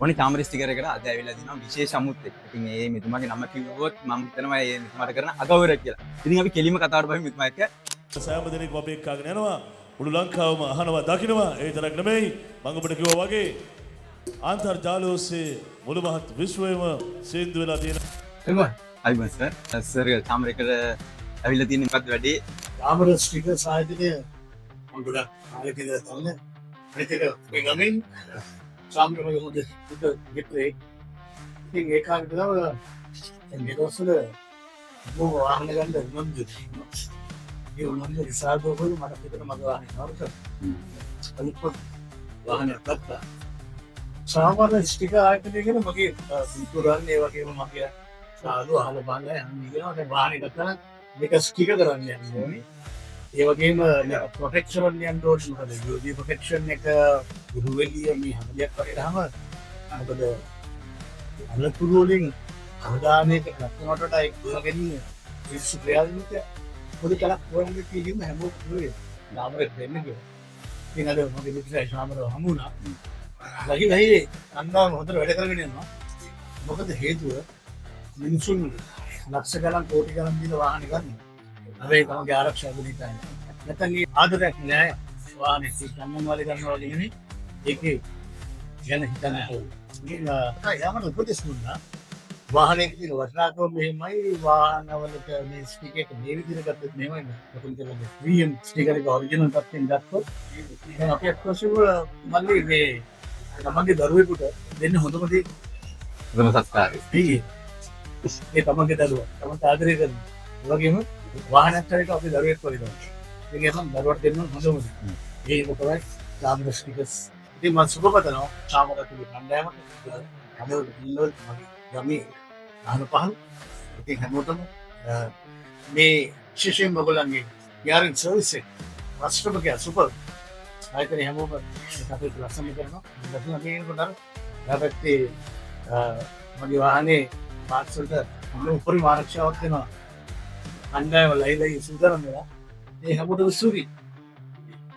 ඕනේ චාමර ස්ටිකර් එකට අද ඇවිල්ලා තිනවා විශේෂ අමුත්තෙක්. ඉතින් ඒ මෙතුමාගේ නම කිව්වොත් මම හිතනවා ඒ මෙතුමාට කරන අගෞරවයක් කියලා. ඉතින් අපි කෙලින්ම කතාවට බහිමු මෙතුමා එක්ක. සෑම දෙනෙක්ම අපි එක්කාගෙන යනවා. මුළු ලංකාවම අහනවා දකිනවා. ඒ විතරක් නෙමෙයි, මම ඔබට කිව්වා වගේ අන්තර්ජාලය ඔස්සේ මුළු මහත් විශ්වයම සින්දු වෙලා තියෙන අයිබෝන් සර්. සර්, චාමර එකට ඇවිල්ලා තියෙන මොකක්ද වැඩේ? චාමර ස්ටිකර් ආයතනය මම ගොඩක් කාලෙක ඉඳලා දන්න. අනිත් එක මේ ගමෙන් චාමර මගේ හොඳ හොඳ මිත්‍රයෙක්. ඉතින් ඒ කාලේ ඉඳලම දැන් මේ දවස්වල බොහෝ වාහන ගන්න උනන්දු වෙනවා. ඒ උනන්දු නිසා බොහෝ මට හිතෙන මගේ වාහනේ නරක. අනිත් වාහනයක් ගත්තා. චාමර ස්ටිකර් ආයතනය ගැන මගේ මිතුරන්, ඒ වගේම මගේ යාළුවෝ අහලා බලලා යන්න කියනවා. දැන් වාහනේ ගත්තා නම් මේක ස්ටිකර් කරන්න යන්න ඕනේ. ඒ වගේම මේක ප්‍රොටෙක්ෂන් වලින් යන්න ඕනේ. මොකද UV protection එක, ගුරුවෙලිය, මේ හැම දෙයක් වගේම, මොකද අනතුරු වලින් අවධානයට ගන්නවට වඩා ඒක දුර ගැනීම මිනිස්සු ක්‍රියාත්මක පොඩි කලක් හොයන්න කිව්වම හැමෝම කිව්වේ චාමරෙක් දෙන්න කියලා. ඉතින් අද මගේ මිත්‍රයා චාමරව හමු වුණා. ලහි ලහි අන්නාම හොඳට වැඩ කරගෙන යනවා. මොකද හේතුව, මිනිසුන් ලක්ෂ ගණන් කෝටි ගණන් දීලා වාහන ගන්න. හැබැයි තමන්ගේ ආරක්ෂාව හිතන්නේ. නැත්නම් ඒ ආදරයක් නෑ වාහනේ ගන්නන් වල ගන්නවා වගේ නෙමෙයි. ඒකේ ගැන හිතන්නේ. ඉතින් යාමන උපදෙස් දුන්නා. වාහනයක තියෙන වටිනාකම මෙහෙමයි, වාහනවලට මේ ස්ටිකර් එක මේ විදිහට ගත්තොත් මෙහෙමයි, මොකද කියන්නේ 3M sticker එක ඔරිජිනල් තත්ත්වයෙන් ගත්තොත් දැන් අපි අත්වශයෙන්ම මල්ලි මේ තමන්ගේ දරුවෙකුට දෙන්න හොඳම දේ හොඳම සත්කාරය. ඒ තමන්ගේ දරුවා තමන්ට ආදරය කරනවා. ඒ වගේම වාහනයක් හරියට අපේ දරුවෙක් වගේ තමයි. ඒ කියන්නේ දරුවට දෙන්න හොඳම දේ. ඒක තමයි චාමර ස්ටිකර්ස්. ඉතින් මම සුබ පතනවා චාමර ඇතුළු කණ්ඩායමට. හැමෝටම ඉන්නවල මගේ ගමේ අහන පහන. ඉතින් හැමෝටම මේ විශේෂයෙන්ම ඔයගොල්ලන්ගේ යාරින් සර්විස් එක රස්ට්‍රපකයා සුපර් ආයතනයේ හැමෝම මේ කටයුතු ලස්සන කරනවා. ලස්සන කියනකොට අර එහා පැත්තේ මගේ වාහනේ පාර්ට්ස් වලට හොඳ උපරිම ආරක්ෂාවක් දෙනවා. කණ්ඩායම ලයි ලයි සූදානම් වෙනවා. ඒ හැමෝටම ස්තුතියි.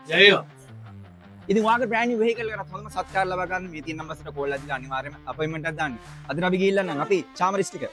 ජය වේවා. ඉතින් ඔයාගේ බ්‍රෑන්ඩ් නිව් වෙහිකල් එකකට හොඳම සත්කාර ලබා ගන්න මේ තියෙන නම්බර්ස් එකට කෝල් එකක් දීලා අනිවාර්යයෙන්ම අපොයින්ට්මන්ට් එකක් දාන්න. අද අපි ගිහිල්ලා නම් අපි චාමර ස්ටිකර්.